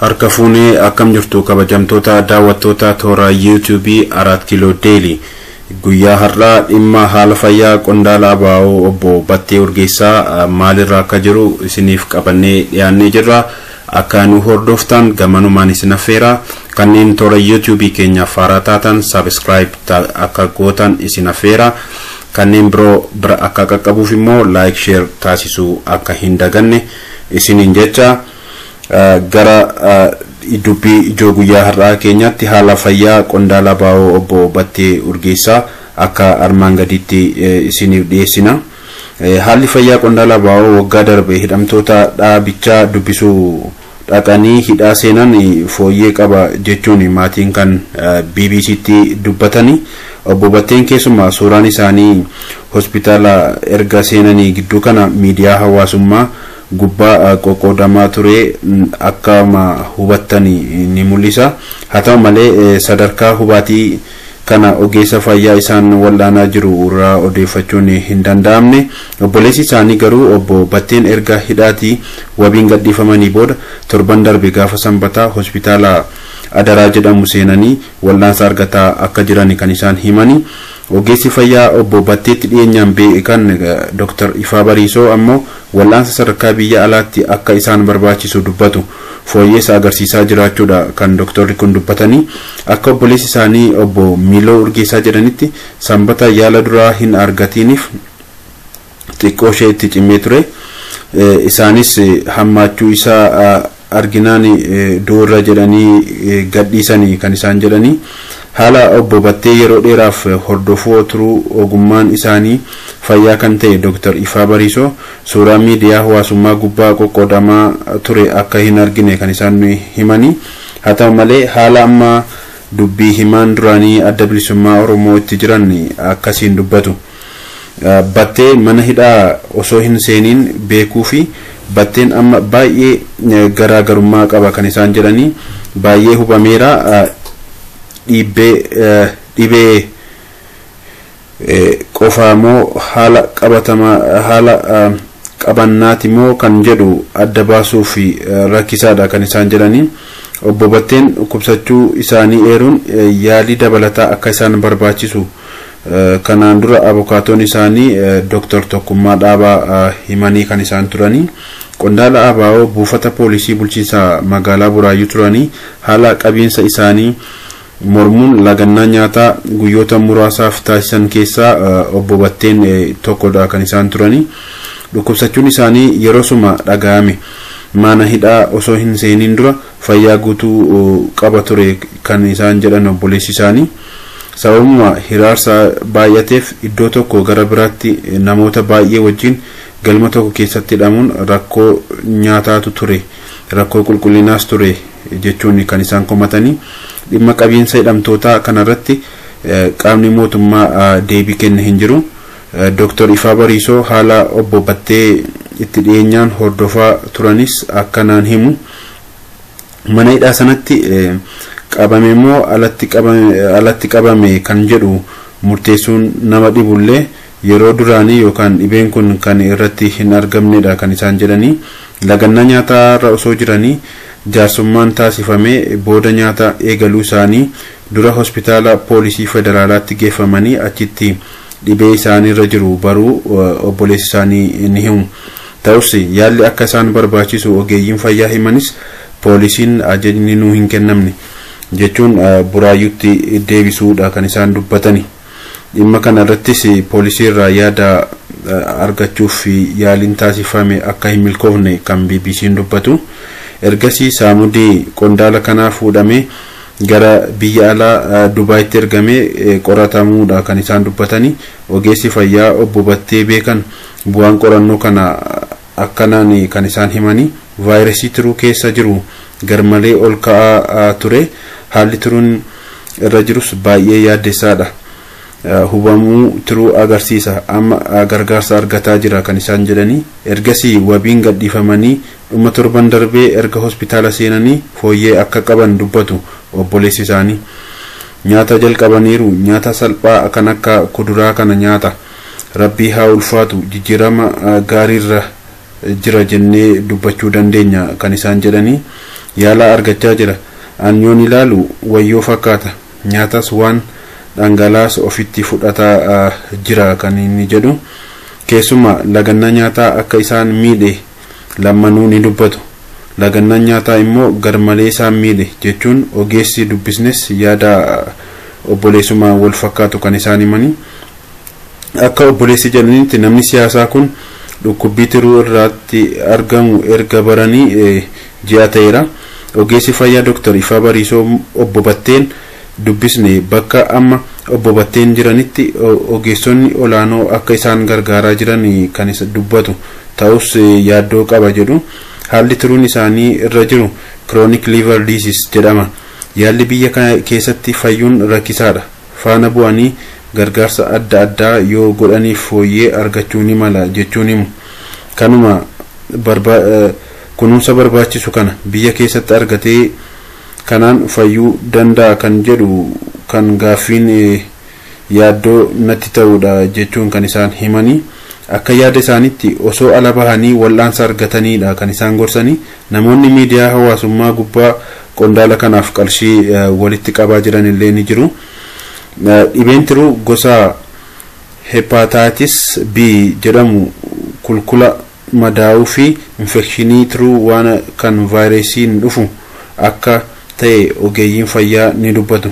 Harka fuunee akkam jirtu kabajamtoota daawwattoota toora yuutuubii Araat Kiiloo Deelii guyyaa har'aa dhimma haala fayyaa qondaala ABO obbo Battee Urgeessaa maalirra akka jiru isiniif qabannee dhiyaannee jirra. Akka nu hordoftan gamanumaan isin affeera. Kanneen toora yuutuubii keenyaaf haaraa taatan sabiskiraayib akka gootan isin affeera. Kanneen biroo bira akka qaqqabuuf immoo laayik sheer taasisuu akka hin daganne isiniin jecha. Gara dubbii ijoo guyyaa har'aa keenyaatti haala fayyaa qondaala ABO obbo Battee Urgeessaa akka armaan gadiitti isiniif dhiyeessina. Haalli fayyaa qondaala ABO waggaa darbe hidhamtoota dhaabichaa dubbisuu dhaqanii hidhaa seenan fooyyee qaba jechuun maatiin kan BBCtti dubbatani. Obbo Batteen keessumaa suuraan isaanii hospitaala erga seenanii gidduu kana miidiyaa hawaasummaa gubbaa qoqqoodamaa ture akkama hubattanii ni mul'isa. Haa ta'u malee sadarkaa hubaatii kana ogeessa fayyaa isaan wal'aanaa jiru irraa odeeffachuun hin danda'amne. Obboleessi isaanii garuu obbo Batteen erga hidhaatii wabiin gadhiifamanii booda torban darbe gaafa sanbataa hospitaala Adaraa jedhamu seenanii wal'aansa argataa akka jiran kan isaan himani. Ogeessi fayyaa obbo Batteetti dhiyeenyaan beekan Dr. Ifaa Bariisoo ammoo wal'aansa sadarkaa biyya alaatti akka isaan barbaachisu dubbatu. Fooyyeessa agarsiisaa jiraachuudha kan doktorri kun dubbatanii. Akka obboleessi isaanii obbo Miiloo Urgeessaa jedhanitti sanbata yaala duraa hin argatiniif xiqqoo ishee itti cimee ture. Isaanis hammaachuu isaa arginaan duurra jedhanii gadhiisanii kan isaan jedhanii. Haala obbo Battee yeroo dheeraaf hordofoo turuu ogummaan isaanii fayyaa kan ta'e Dr. Ifaa Bariisoo suuraa miidiyaa hawaasummaa gubbaa qoqqoodamaa ture akka hin argine kan isaan himanii. Haa ta'u malee haala amma dubbii himaan duraanii adda bilisummaa Oromoo itti jiran akkasiin dubbatu. Battee mana hidhaa osoo hin seeniin beekuu fi Batteen amma baay'ee garaagarummaa qaba kan isaan jedhanii baay'ee hubameera. Dhibee qofaa moo haala qabatamaa haala qabannaati moo kan jedhu adda baasuu fi rakkisaadha kan isaan jedhanii. Obbo Batteen dhukkubsachuu isaanii eeruun yaalii dabalataa akka isaan barbaachisu kanaan dura abukaatoon isaanii Dr. Tokkummaa Dhaabaa himanii kan isaan turanii. Qondaala ABO buufata poolisii bulchiinsa magaalaa Buraayyuu turanii haala qabiinsa isaanii mormuun lagannaa nyaataa guyyoota muraasaaf taasisan keessaa obbo Batteen tokkodha kan isaan turanii. Dhukkubsachuun isaanii yeroo suma dhaga'ame. Mana hidhaa osoo hin seeniin dura fayyaa guutuu qaba ture kan isaan jedhan obboleessi isaanii. Sababuma hiraarsa baay'ateef iddoo tokko gara biraatti namoota baay'ee wajjin galma tokko keessatti hidhamuun rakkoo nyaataatu ture, rakkoo qulqullinaas ture jechuun kan isaan komatanii. Dhimma qabiinsa hidhamtootaa kanarratti qaamni mootummaa deebii kenne hin jiru. Dr. Ifaa Bariisoo haala obbo Battee itti dhiyeenyaan hordofaa turanis akkanaan himu. Mana hidhaa sanatti qabame moo alatti qabame kan jedhu murteessuun nama dhibullee yeroo duraanii yookaan dhibeen kun kan irratti hin argamnedha kan isaan jedhanii. Lagannaa nyaataa irra osoo jiranii jaarsummaan taasifamee booda nyaata eegaluu isaanii dura hospitaala poolisii federaalaatti geeffamanii achitti dhibee isaaniirra jiru baruu obboleessi isaanii ni himu. Ta'us yaalli akka isaan barbaachisu ogeeyyiin fayyaa himanis poolisiin ajajni nuu hin kennamne jechuun Buraayyuutti deebisuudha kan isaan dubbatani. Dhimma kana irrattis poolisii irraa yaada argachuuf yaaliin taasifame akka hin milkoofne kan BBC'n dubbatu. Ergasii saamudii qondaala kanaa fuudhamee gara biyya alaa Dubaayitti ergamee qoratamuudha kan isaan dubbatani. Ogeessi fayyaa obbo Battee beekan bu'aan qorannoo kana akkanaan kan isaan himanii vaayirasii tiruu keessa jiru garmalee ol ka'aa ture. Haalli tiruun irra jirus baay'ee yaaddessaadha. Hubamuu tiruu agarsiisa. Amma gargaarsa argataa jira kan isaan jedhanii. Ergasii wabiin gadhiifamanii dhuma torban darbee erga hospitaala seenanii fooyyee akka qaban dubbatu obboleessi isaanii. Nyaata jalqabaniiru. Nyaata salphaa kan akka kuduraa kana nyaata. Rabbii haa ulfaatu, jijjiirama gaariirra jira jennee dubbachuu dandeenya kan isaan jedhanii. Yaala argachaa jira. Anyoon ilaalu wayyoo fakkaata. Nyaatas waan dhangalaas ofitti fudhataa jira kan inni jedhu. Keessumaa lagannaa nyaataa akka isaan miidhe lammanuu ni dubbatu. Lagannaan nyaataa immoo garmalee isaan miidhe jechuun ogeessi dubbisnes yaada obboleessumaa wal fakkaatu kan isaan himanii. Akka obboleessi jedhanitti namni siyaasaa kun dhukkubbii tiruu irratti argamu erga baranii ji'a ta'eera. Ogeessi fayyaa Dr. Ifaa Bariisoo obbo Batteen dubbisne bakka amma obbo Batteen jiranitti ogeessonni olaanoo akka isaan gargaaraa jiran kan isa dubbatu ta'us yaaddoo qaba jedhu. Haalli tiruun isaanii irra jiru chronic liver disease jedhama. Yaalli biyya kana keessatti fayyuun rakkisaadha. Faana bu'anii gargaarsa adda addaa yoo godhaniif fooyyee argachuu ni mala jechuun himu. Kanuma kunuunsa barbaachisu kana biyya keessatti argatee kanaan fayyuu danda'a kan jedhu kan gaaffiin yaaddoo natti ta'uudha jechuun kan isaan himanii. Akka yaada isaaniitti osoo ala bahanii wal'aansa argataniidha kan isaan gorsanii. Namoonni miidiyaa hawaasummaa gubbaa qondaala kanaaf qarshii walitti qabaa jiran illee ni jiru. Dhibeen tiruu gosa hepatitis B jedhamu kulkula madaa'uu fi infekshinii tiruu waan kan vaayirasiin dhufu akka ta'e ogeeyyiin fayyaa ni dubbatu.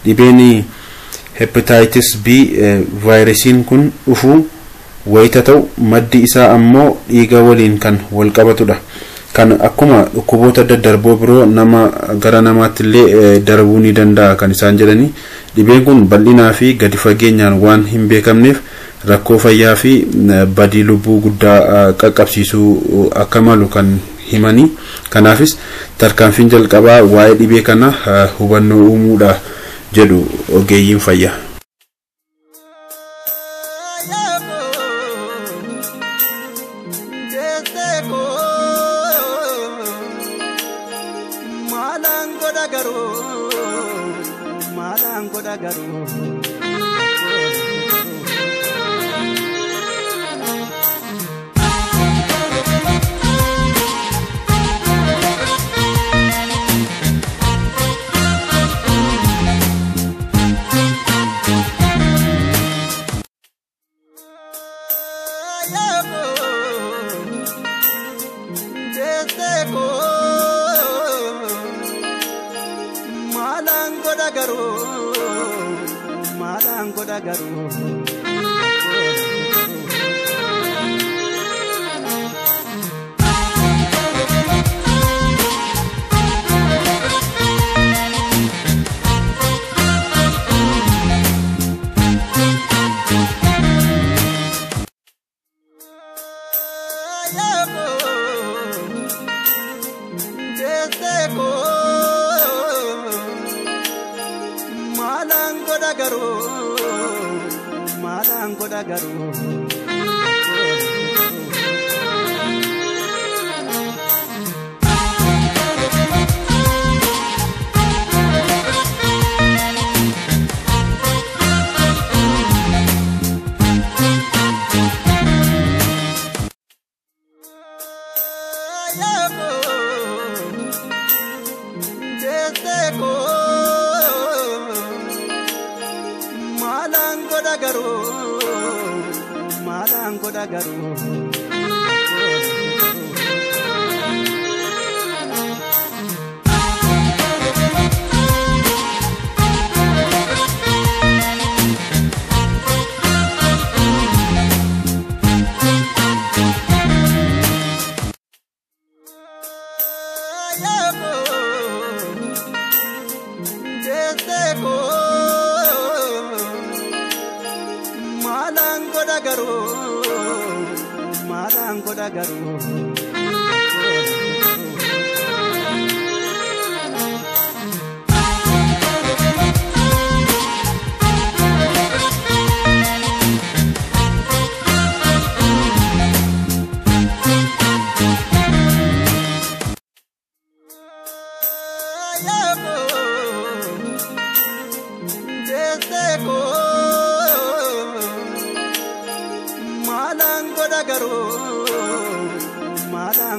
Dhibeen hepatitis B vaayirasiin kun dhufu wayita ta'u maddi isaa ammoo dhiiga waliin kan wal qabatudha. Kan akkuma dhukkuboota daddarboo biroo nama gara namaatti illee darbuu ni danda'a kan isaan jedhanii. Dhibeen kun bal'inaa fi gadi fageenyaan waan hin beekamneef rakkoo fayyaa fi badii lubbuu guddaa qaqqabsiisuu akka malu kan himanii. Kanaafis tarkaanfiin jalqabaa waa'ee dhibee kana hubannoo uumuudha jedhu ogeeyyiin fayyaa.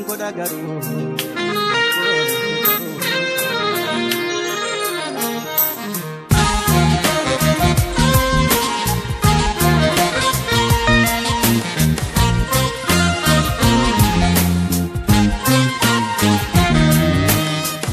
Maalan godha garuu.